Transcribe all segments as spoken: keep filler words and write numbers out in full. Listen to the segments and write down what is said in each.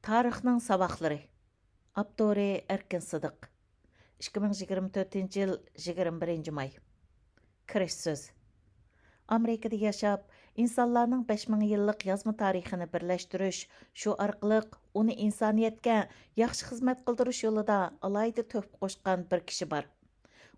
تارىخنىڭ ساۋاقلىرى. ئاپتورى: ئەركىن سىدىق. ئىككى مىڭ يىگىرمە تۆتىنچى يىل، يىگىرمە بىرىنچى ماي. كىرىش سۆز. ئامېرىكىدا ياشاپ، ئىنسانلارنىڭ بەش مىڭ يىللىق يازما تارىخىنى بىرلەشتۈرۈش، شۇ ئارقىلىق ئۇنى ئىنسانىيەتكە ياخشى خىزمەت قىلدۇرۇش يولىدا ئالاھىدە تۆھپە قوشقان بىر كىشى بار.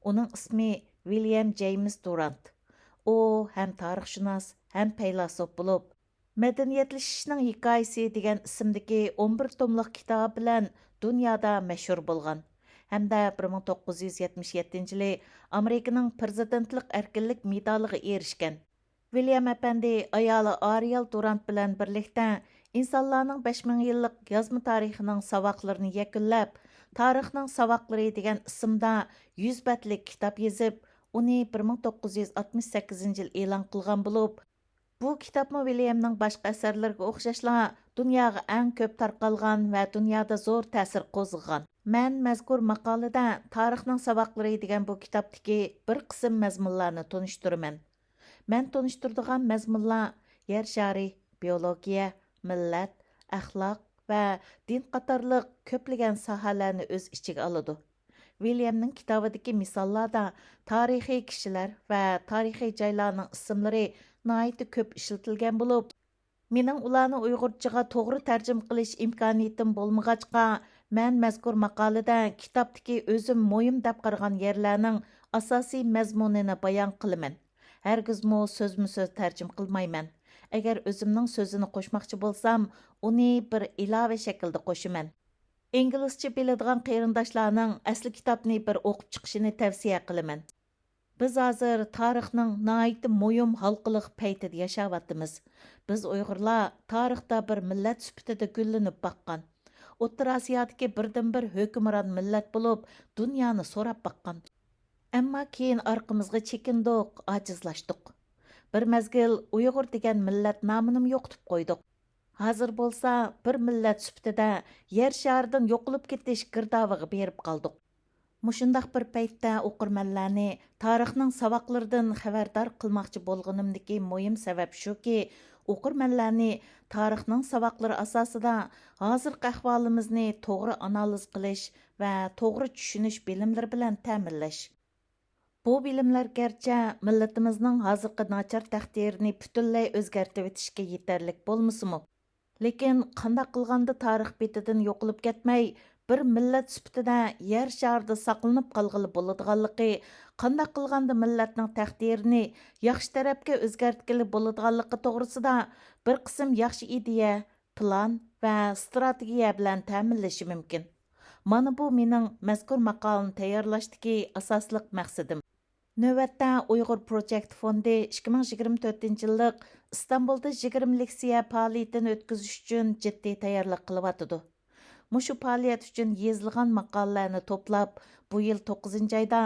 ئۇنىڭ ئىسمى ۋىليام جېيمس دۇرانت. ئۇ ھەم تارىخشۇناس، ھەم پەيلاسوپ بولۇپ، مەدەنىيەتلىشىشنىڭ ھېكايىسى دېگەن ئىسىمدىكى ئون بىر توملۇق كىتابى بىلەن دۇنيادا مەشھۇر بولغان ھەمدە بىر مىڭ توققۇز يۈز يەتمىش يەتتىنچى يىلى ئامېرىكىنىڭ پىرېزىدېنتلىق ئەركىنلىك مېدالىغا ئېرىشكەن. ۋىليام ئەپەندى ئايالى ئارىيال دۇرانت بىلەن بىرلىكتە ئىنسانلارنىڭ بەش مىڭ يىللىق يازما تارىخىنىڭ ساۋاقلىرىنى يەكۈنلەپ، تارىخنىڭ ساۋاقلىرى دېگەن ئىسىمدا يۈز بەتلىك كىتاب يېزىپ، ئۇنى بىر مىڭ توققۇز يۈز ئاتمىش سەككىزىنچى يىل ئېلان قىلغان بولۇپ، بۇ كىتابمۇ ۋىليامنىڭ باشقا ئەسەرلىرىگە ئوخشاشلا دۇنياغا ئەڭ كۆپ تارقالغان ۋە دۇنيادا زور تەسىر قوزغىغان. مەن مەزكۇر ماقالىدە تارىخنىڭ ساۋاقلىرى دېگەن بۇ كىتابتىكى بىر قىسىم مەزمۇنلارنى تونۇشتۇرىمەن. مەن تونۇشتۇرىدىغان مەزمۇنلار يەر شارى، بىيولوگىيە، مىللەت، ئەخلاق ۋە دىن قاتارلىق كۆپلىگەن ساھەلەرنى ئۆز ئىچىگە ئالىدۇ. ۋىليامنىڭ كىتابىدىكى مىساللاردا تارىخىي كىشىلەر ۋە تارىخىي جايلارنىڭ ئىسىملىرى ناھايىتى كۆپ ئىشلىتىلگەن بولۇپ، مېنىڭ ئۇلارنى ئۇيغۇرچىغا توغرا تەرجىمە قىلىش ئىمكانىيىتىم بولمىغاچقا، مەن مەزكۇر ماقالىدە كىتابتىكى ئۆزۈم مۇھىم دەپ قارىغان يەرلەرنىڭ ئاساسىي مەزمۇنىنى بايان قىلىمەن. ھەرگىزمۇ سۆزمۇ سۆز تەرجىمە قىلمايمەن. ئەگەر ئۆزۈمنىڭ سۆزىنى قوشماقچى بولسام، ئۇنى بىر ئىلاۋە شەكلىدە قوشىمەن. ئىنگلىزچە بىلىدىغان قېرىنداشلارنىڭ ئەسلى كىتابنى بىر ئوقۇپ چىقىشىنى تەۋسىيە قىلىمەن. بىز ھازىر تارىخنىڭ ناھايىتى مۇھىم ھالقىلىق پەيتىدە ياشاۋاتىمىز. بىز ئۇيغۇرلار تارىختا بىر مىللەت سۈپىتىدە گۈللىنىپ باققان. ئوتتۇرا ئاسىيادىكى بىردىنبىر ھۆكۈمران مىللەت بولۇپ، دۇنيانى سوراپ باققان. ئەمما كېيىن ئارقىمىزغا چېكىندۇق، ئاجىزلاشتۇق. بىر مەزگىل ئۇيغۇر دېگەن مىللەت نامىنىمۇ يوقىتىپ قويدۇق. ھازىر بولسا بىر مىللەت سۈپىتىدە يەر شارىدىن يوقىلىپ كېتىش گىردابىغا بېرىپ قالدۇق. مۇشۇنداق بىر پەيتتە ئوقۇرمەنلەرنى تارىخنىڭ ساۋاقلىرىدىن خەۋەردار قىلماقچى بولغىنىمدىكى مۇھىم سەۋەب شۇكى، ئوقۇرمەنلەرنى تارىخنىڭ ساۋاقلىرى ئاساسىدا ھازىرقى ئەھۋالىمىزنى توغرا ئانالىز قىلىش ۋە توغرا چۈشىنىش بىلىملىرى بىلەن تەمىنلەش. بۇ بىلىملەر گەرچە مىللىتىمىزنىڭ ھازىرقى ناچار تەقدىرىنى پۈتۈنلەي ئۆزگەرتىۋېتىشكە يېتەرلىك بولمىسىمۇ، لېكىن قانداق قىلغاندا تارىخ بېتىدىن يوقىلىپ كەتمەي، بىر مىللەت سۈپىتىدە يەر شارىدا ساقلىنىپ قالغىلى بولىدىغانلىقى، قانداق قىلغاندا مىللەتنىڭ تەقدىرىنى ياخشى تەرەپكە ئۆزگەرتكىلى بولىدىغانلىقى توغرىسىدا بىر قىسىم ياخشى ئىدىيە، پىلان ۋە ئىستراتېگىيە بىلەن تەمىنلىشى مۇمكىن. مانا بۇ مېنىڭ مەزكۇر ماقالىنى تەييارلاشتىكى ئاساسلىق مەقسىتىم. نۆۋەتتە ئۇيغۇر پروجېكت فوندى ئىككى مىڭ يىگىرمە تۆتىنچى يىللىق ئىستانبۇلدا يىگىرمە لېكسىيە پائالىيىتىنى ئۆتكۈزۈش ئۈچۈن جىددىي تەييارلىق قىلىۋاتىدۇ. مۇشۇ پائالىيەت ئۈچۈن يېزىلغان ماقالىلەرنى توپلاپ، بۇ يىل توققۇزىنچى ئايدا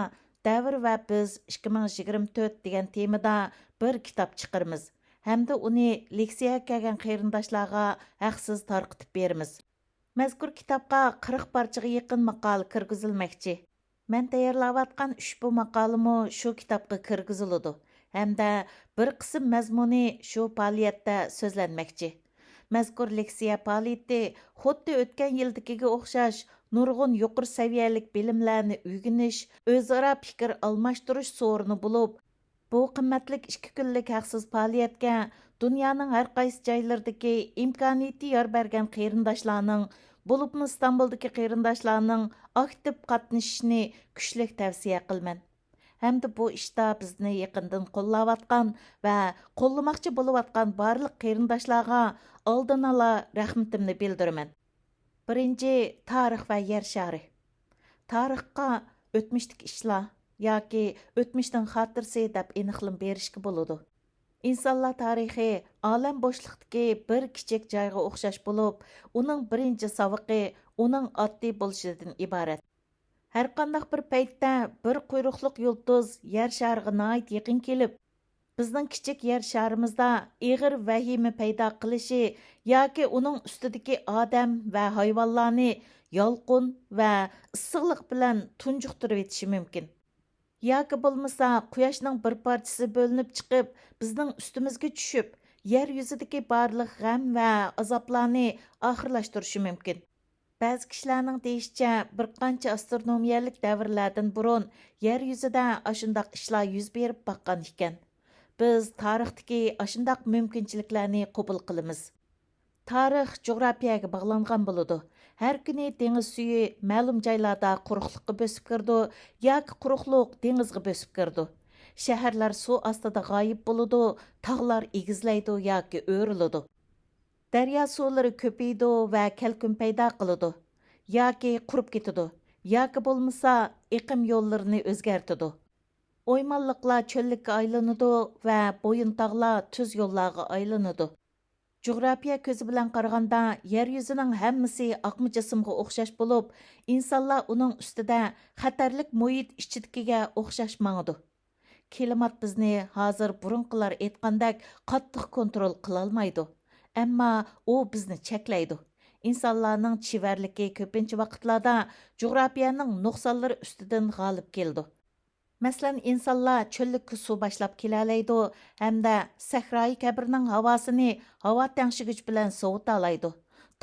دەۋر ۋە بىز ئىككى مىڭ يىگىرمە تۆت دېگەن تېمىدا بىر كىتاب چىقىرىمىز ھەمدە ئۇنى لېكسىيەگە كەلگەن قېرىنداشلارغا ھەقسىز تارقىتىپ بېرىمىز. مەزكۇر كىتابقا قىرىق پارچىغا يېقىن ماقالە كىرگۈزۈلمەكچى. مەن تەييارلاۋاتقان ئۈچ بۇ ماقالىمۇ شۇ كىتابقا كىرگۈزۈلىدۇ ھەمدە بىر قىسىم مەزمۇنى شۇ پائالىيەتتە سۆزلەنمەكچى. مەزكۇر لېكسىيە پائالىيىتى خۇددى ئۆتكەن يىلدىكىگە ئوخشاش نۇرغۇن يۇقىرى سەۋىيەلىك بىلىملەرنى ئۆگىنىش، ئۆزئارا پىكىر ئالماشتۇرۇش سورۇنى بولۇپ، بۇ قىممەتلىك ئىككى كۈنلۈك ھەقسىز پائالىيەتكە دۇنيانىڭ ھەر قايسى جايلىرىدىكى ئىمكانىيىتى يار بەرگەن قېرىنداشلارنىڭ، بولۇپمۇ ئىستانبۇلدىكى قېرىنداشلارنىڭ ئاكتىپ قاتنىشىشىنى كۈچلۈك تەۋسىيە قىلىمەن. ھەمدە بۇ ئىشتا بىزنى يېقىندىن قوللاۋاتقان ۋە قوللىماقچى بولۇۋاتقان بارلىق قېرىنداشلارغا ئالدىنئالا رەھمىتىمنى بىلدۈرىمەن. بىرىنچى، تارىخ ۋە يەر شارى. تارىخقا ئۆتمۈشتىكى ئىشلار ياكى ئۆتمۈشنىڭ خاتىرىسى دەپ ئېنىقلىما بېرىشكە بولىدۇ. ئىنسانلار تارىخى ئالەم بوشلۇقتىكى بىر كىچىك جايغا ئوخشاش بولۇپ، ئۇنىڭ بىرىنچى ساۋىقى ئۇنىڭ ئاددىي بولۇشىدىن ئىبارەت. ھەرقانداق بىر پەيتتە بىر قۇيرۇقلۇق يۇلتۇز يەر شارىغا ناھايىتى يېقىن كېلىپ، بىزنىڭ كىچىك يەر شارىمىزدا ئېغىر ۋەھىمە پەيدا قىلىشى ياكى ئۇنىڭ ئۈستىدىكى ئادەم ۋە ھايۋانلارنى يالقۇن ۋە ئىسسىقلىق بىلەن تۇنجۇقتۇرۇۋېتىشى مۇمكىن. ياكى بولمىسا قۇياشنىڭ بىر پارچىسى بۆلۈنۈپ چىقىپ، بىزنىڭ ئۈستىمىزگە چۈشۈپ، يەر يۈزىدىكى بارلىق غەم ۋە ئازابلارنى ئاخىرلاشتۇرۇشى مۇمكىن. بەزى كىشىلەرنىڭ دېيىشىچە، بىر قانچە ئاسترونومىيەلىك دەۋرلەردىن بۇرۇن يەر يۈزىدە ئاشۇنداق ئىشلار يۈز بېرىپ باققان ئىكەن. بىز تارىختىكى ئاشۇنداق مۇمكىنچىلىكلەرنى قوبۇل قىلىمىز. تارىخ جۇغراپىيەگە باغلانغان بولىدۇ. ھەر كۈنى دېڭىز سۈيى مەلۇم جايلاردا قۇرۇقلۇققا بۆسۈپ كىرىدۇ ياكى قۇرۇقلۇق دېڭىزغا بۆسۈپ كىرىدۇ. شەھەرلەر سۇ ئاستىدا غايىب بولىدۇ، تاغلار ئېگىزلەيدۇ ياكى ئۆرۈلىدۇ. دەريا سۇلىرى كۆپىيىدۇ ۋە كەلكۈن پەيدا قىلىدۇ. ياكى قۇرۇپ كېتىدۇ، ياكى بولمىسا ئېقىم يوللىرىنى ئۆزگەرتىدۇ. ئويمانلىقلار چۆللۈككە ئايلىنىدۇ ۋە بويۇن تاغلار تۈز يوللارغا ئايلىنىدۇ. جۇغراپىيە كۆزى بىلەن قارىغاندا، يەر يۈزىنىڭ ھەممىسى ئاقما جىسىمغا ئوخشاش بولۇپ، ئىنسانلار ئۇنىڭ ئۈستىدە خەتەرلىك مۇھىت ئىچىدىكىگە ئوخشاش ماڭىدۇ. كىلىمات بىزنى ھازىر بۇرۇنقىلار ئېيتقاندەك قاتتىق كونترول قىلالمايدۇ. ئەمما ئۇ بىزنى چەكلەيدۇ. ئىنسانلارنىڭ چېۋەرلىكى كۆپىنچە ۋاقىتلاردا جۇغراپىيەنىڭ نۇقسانلىرى ئۈستىدىن غالىب كېلىدۇ. مەسىلەن، ئىنسانلار چۆللۈككە سۇ باشلاپ كېلەلەيدۇ ھەمدە سەھرايى كەبىرنىڭ ھاۋاسىنى ھاۋا تەڭشىگۈچ بىلەن سوۋۇتالايدۇ.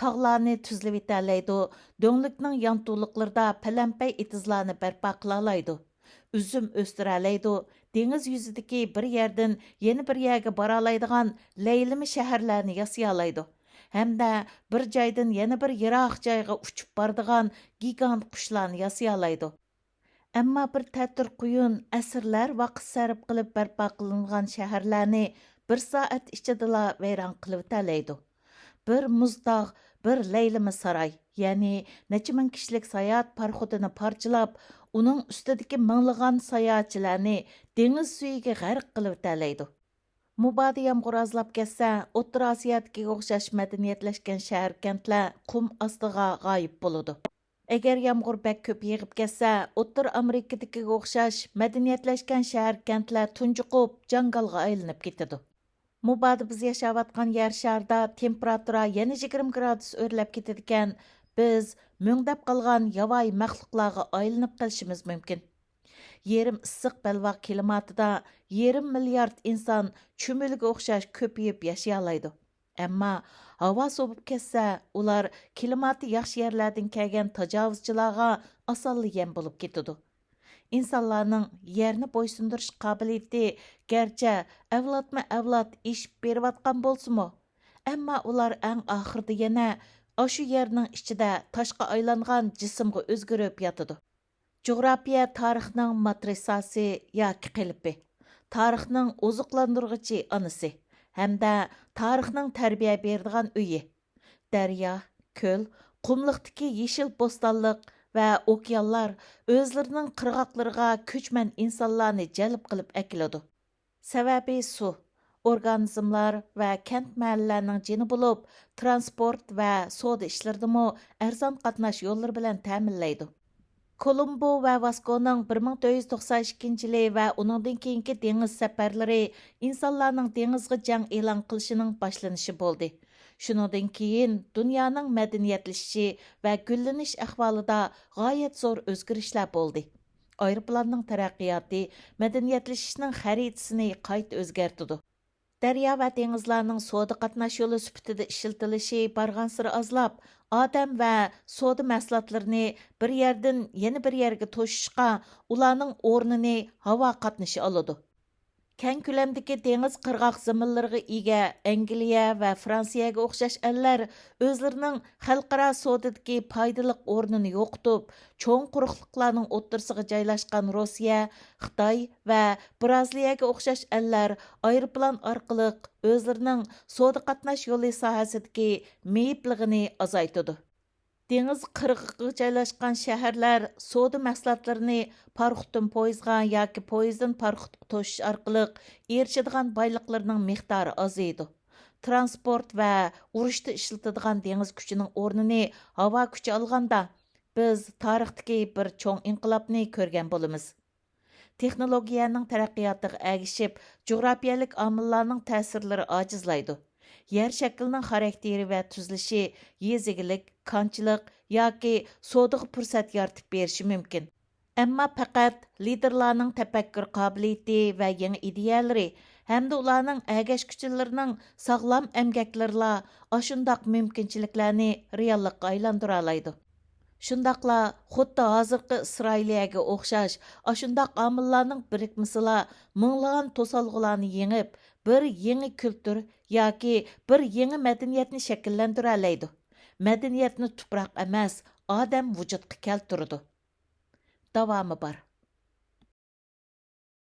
تاغلارنى تۈزلىۋېتەلەيدۇ، دۆڭلۈكنىڭ يانتۇلۇقلىرىدا پەلەمپەي ئېتىزلارنى بەرپا قىلالايدۇ. ئۈزۈم ئۆستۈرەلەيدۇ، دېڭىز يۈزىدىكى بىر يەردىن يەنە بىر يەرگە بارالايدىغان لەيلىمە شەھەرلەرنى ياسىيالايدۇ ھەمدە بىر جايدىن يەنە بىر يىراق جايغا ئۇچۇپ بارىدىغان گىگانت قۇشلارنى ياسىيالايدۇ. ئەمما بىر تەتۈر قۇيۇن ئەسىرلەر ۋاقىت سەرپ قىلىپ بەرپا قىلىنغان شەھەرلەرنى بىر سائەت ئىچىدىلا ۋەيران قىلىۋېتەلەيدۇ. بىر مۇز تاغ، بىر لەيلىمە ساراي، يەنى نەچچە مىڭ كىشىلىك ساياھەت پاراخوتىنى پارچىلاپ، ئۇنىڭ ئۈستىدىكى مىڭلىغان ساياھەتچىلەرنى دېڭىز سۈيىگە غەرق قىلىۋېتەلەيدۇ. مۇبادا يامغۇر ئازلاپ كەتسە، ئوتتۇرا ئاسىيادىكىگە ئوخشاش مەدەنىيەتلەشكەن شەھەر-كەنتلەر قۇم ئاستىغا غايىب بولىدۇ. ئەگەر يامغۇر بەك كۆپ يېغىپ كەتسە، ئوتتۇرا ئامېرىكىدىكىگە ئوخشاش مەدەنىيەتلەشكەن شەھەر-كەنتلەر تۇنجۇقۇپ، جاڭگالغا ئايلىنىپ كېتىدۇ. مۇبادا بىز ياشاۋاتقان يەر شارىدا تېمپېراتۇرا يەنە يىگىرمە گرادۇس ئۆرلەپ كېتىدىكەن، بىز مۆڭدەپ قالغان ياۋايى مەخلۇقلارغا ئايلىنىپ قېلىشىمىز مۇمكىن. يېرىم ئىسسىق بەلباغ كىلىماتىدا يېرىم مىليارد ئىنسان چۈمۈلىگە ئوخشاش كۆپىيىپ ياشىيالايدۇ. ئەمما ھاۋا سوۋۇپ كەتسە، ئۇلار كىلىماتى ياخشى يەرلەردىن كەلگەن تاجاۋۇزچىلارغا ئاسانلا يەم بولۇپ كېتىدۇ. ئىنسانلارنىڭ يەرنى بويسۇندۇرۇش قابىلىيىتى گەرچە ئەۋلادمۇ ئەۋلاد ئېشىپ بېرىۋاتقان بولسىمۇ، ئەمما ئۇلار ئەڭ ئاخىرىدا يەنە ئاشۇ يەرنىڭ ئىچىدە تاشقا ئايلانغان جىسىمغا ئۆزگىرىپ ياتىدۇ. جۇغراپىيە تارىخنىڭ ماترىساسى ياكى قېلىپى، تارىخنىڭ ئوزۇقلاندۇرغۇچى ئانىسى ھەمدە تارىخنىڭ تەربىيە بېرىدىغان ئۆيى. دەريا، كۆل، قۇملۇقتىكى يېشىل بوستانلىق ۋە ئوكيانلار ئۆزلىرىنىڭ قىرغاقلىرىغا كۆچمەن ئىنسانلارنى جەلپ قىلىپ ئەكېلىدۇ. سەۋەبى سۇ، ئورگانىزملار ۋە كەنت مەھەللىلەرنىڭ جېنى بولۇپ، ترانسپورت ۋە سودا ئىشلىرىدىمۇ ئەرزان قاتناش يوللىرى بىلەن تەمىنلەيدۇ. كولومبو ۋە ۋاسكونىڭ بىر مىڭ تۆت يۈز توقسان ئىككىنچى يىلى ۋە ئۇنىڭدىن كېيىنكى دېڭىز سەپەرلىرى ئىنسانلارنىڭ دېڭىزغا جەڭ ئېلان قىلىشىنىڭ باشلىنىشى بولدى. شۇنىڭدىن كېيىن دۇنيانىڭ مەدەنىيەتلىشىشى ۋە گۈللىنىش ئەھۋالىدا غايەت زور ئۆزگىرىشلەر بولدى. ئايروپىلاننىڭ تەرەققىياتى مەدەنىيەتلىشىشنىڭ خەرىتىسىنى قايتا ئۆزگەرتىدۇ. دەريا ۋە دېڭىزلارنىڭ سودا قاتناش يولى سۈپىتىدە ئىشلىتىلىشى بارغانسېرى ئازلاپ، ئادەم ۋە سودا مەھسۇلاتلىرىنى بىر يەردىن يەنە بىر يەرگە توشۇشقا، ئۇلارنىڭ ئورنىنى ھاۋا قاتنىشى ئالىدۇ. كەڭ كۆلەمدىكى دېڭىز قىرغاق زېمىنلىرىغا ئىگە ئەنگلىيە ۋە فرانسىيەگە ئوخشاش ئەللەر ئۆزلىرىنىڭ خەلقئارا سودىدىكى پايدىلىق ئورنىنى يوقىتىپ، چوڭ قۇرۇقلۇقلارنىڭ ئوتتۇرىسىغا جايلاشقان روسىيە، خىتاي ۋە بىرازىلىيەگە ئوخشاش ئەللەر ئايروپىلان ئارقىلىق ئۆزلىرىنىڭ سودا قاتناش يولى ساھەسىدىكى مېيىپلىقىنى ئازايتىدۇ. دېڭىز قىرغىقىغا جايلاشقان شەھەرلەر سودا مەھسۇلاتلىرىنى پاراخوتتىن پويىزغا ياكى پويىزدىن پاراخوتقا توشۇش ئارقىلىق ئېرىشىدىغان بايلىقلىرىنىڭ مىقدارى ئازىيىدۇ. ترانسپورت ۋە ئۇرۇشتا ئىشلىتىدىغان دېڭىز كۈچىنىڭ ئورنىنى ھاۋا كۈچى ئالغاندا، بىز تارىختىكى بىر چوڭ ئىنقىلابنى كۆرگەن بولىمىز. تېخنولوگىيەنىڭ تەرەققىياتىغا ئەگىشىپ، جۇغراپىيەلىك ئامىللارنىڭ تەسىرلىرى ئاجىزلايدۇ. يەر شەكلىنىڭ خاراكتېرى ۋە تۈزۈلۈشى يېزا ئىگىلىك، كانچىلىق ياكى سودىغا پۇرسەت يارىتىپ بېرىشى مۇمكىن. ئەمما پەقەت لىدېرلارنىڭ تەپەككۇر قابىلىيىتى ۋە يېڭى ئىدىيەلىرى ھەمدە ئۇلارنىڭ ئەگەشكۈچىلىرىنىڭ ساغلام ئەمگەكلىرىلا ئاشۇنداق مۇمكىنچىلىكلەرنى رېئاللىققا ئايلاندۇرالايدۇ. شۇنداقلا خۇددى ھازىرقى ئىسرائىلىيەگە ئوخشاش ئاشۇنداق ئامىللارنىڭ بىرىكمىسىلا مىڭلىغان توسالغۇلارنى يېڭىپ، بىر يېڭى كۈلتۈر ياكى بىر يېڭى مەدەنىيەتنى شەكىللەندۈرەلەيدۇ. مەدەنىيەتنى تۇپراق ئەمەس، ئادەم ۋۇجۇدقا كەلتۈرىدۇ. داۋامى بار.